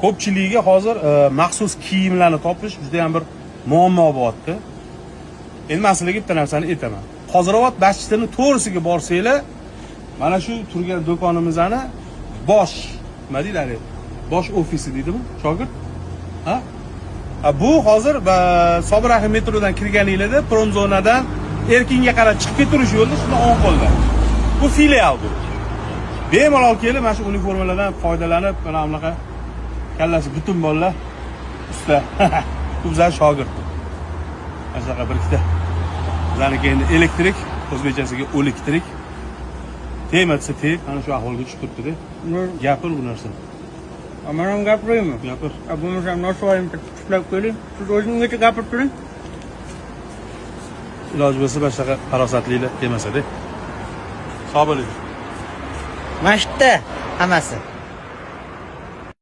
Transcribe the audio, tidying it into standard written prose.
Ko'pchiligiga hozir maxsus kiyimlarni topish juda ham bir muammo bo'lyapti. Endi man sizlarga bitta narsani aytaman. Qozirovod masjidini to'g'risiga borsanglar, mana shu turgan do'konimizni bosh, nima deyiladi, bosh ofisi deydimi, shogird? Ha? Ha, bu hozir Sobir Rahim metrodan kirganinglarda promzonadan Erkinga qarab chiqib ketirish yo'lda, shundan o'ng qo'lda. Bu filial bu. Bemalol kelib mana shu uniformalardan foydalanib, mana bunaqa kallasi butun bolalar, usta. Bu bizani shogird. Mana shunaqa bir ikkita. Bizaniki endi elektrik, o'zbekchasiga o'liktrik. Tegma desa teg, mana shu ahvolga tushib turibdi-da. Gapir bu narsani. Man ham gapiraymi? Gapir. A, bo'lmasam nosvoyimni tishlab keling. Siz o'zingizcha gapirib turing. Iloji bo'lsa, mana shunaqa farosatlilar temasa-da. Sog' bo'ling. Mana shu yerda hammasi.